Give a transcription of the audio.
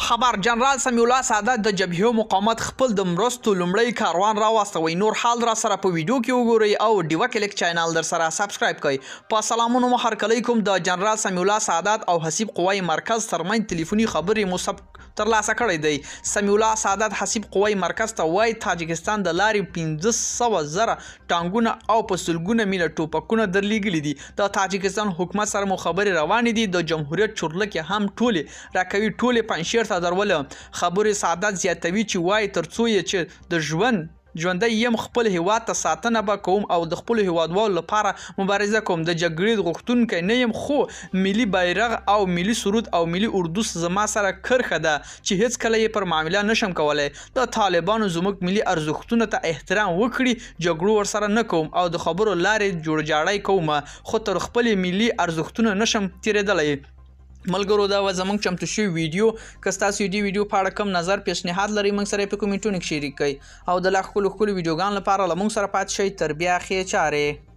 خبر، جنرال سمیع الله سادات د جبهې مقاومت خپل د مرستو لومړی کاروان راواستوی. نور حال راسره په ویډیو کې وګورئ او ډیوه کلیک چینل درسره سبسکرایب کړئ. په سلامونو مو هرکلی کوم. د جنرال سمیع الله سادات او حسیب قوای مرکز ترمنځ تلیفوني خبرې مو ترلاسه کړی دی. سمیع الله سادات حسیب قوای مرکز ته وایي، تاجکستان د لارې 500,000 ټانګونه او په سلګونه میله ټوپکونه درلیږلي دي. د تاجکستان حکومت سره مو خبرې روانې دي. د جمهوریت چورلکې هم ټولې راکوي، ټولې پنجشیر ته درولم. خبرې سادات زیاتوي چې وایي، ترڅو یې چې د ژوند ژوندی یم، خپل هیواد ته ساتنه به کوم او د خپلو هیوادوالو لپاره مبارزه کوم. د جګړې غوښتونکی نه یم، خو ملي بیرغ او ملي سرود او ملي اردو زما سره کرښه ده چې هیڅکله یې پر معامله نشم کولی. د طالبانو زموږ ملي ارزښتونو ته احترام وکړي، جګړو ورسره نه کوم او د خبرو لارې جوړجاړی کوم، خو تر خپلې ملي ارزښتونو نشم تېرېدلی. ملګرو، دا وه زموږ چمتو شوی ویډیو. که ستاسو دې ویډیو په اړه کوم نظر پیشنهاد لرئ، موږ سره یې په کومنټونو کې شریک کړئ او د لا ښکلو ښکلو ویډیوګانو لپاره له موږ سره پاتې شئ. تر بیا، ښې چارې.